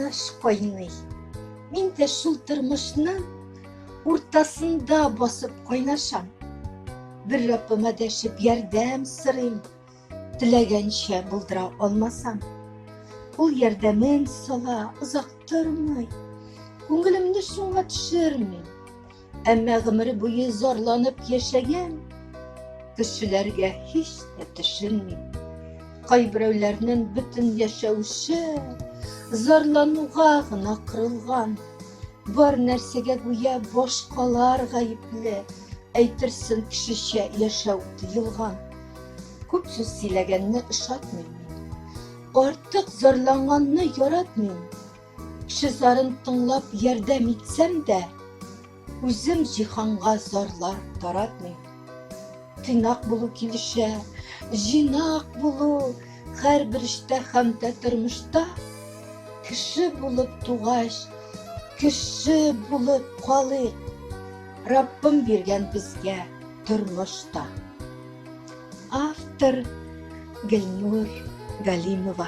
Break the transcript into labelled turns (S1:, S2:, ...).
S1: тыныч кайный. Мин дә шул тормышның уртасында басып кайнашам. Бер Раббыма дәшеп ярдәм сорыйм, теләгәнчә булдыра алмасам. Ул ярдәмен сала, озак тормый. Күңелемне шуңа төшермим. Әмма гомере буе зарланып яшәгән кешеләргә һич тә төшенмим. Кайберәүләрнең бөтен яшәүше зарлануга гына корылган. Бар нәрсәгә гүя башкалар гаепле, әйтерсең кешечә яшәү тыелган. Күп сүз сөйләгәнне ошатмыйм мин. Артык зарланганны яратмыйм. Кеше зарын тыңлап ярдәм итсәм дә, үзем җиһанга зарлар таратмыйм. Тыйнак булу килешә, җыйнак булу һәрбер эштә һәм дә тормышта. Кеше булып тугач, кеше булып калыйк. Раббым биргән безгә тормышта. Автор Гөлнур Галимова.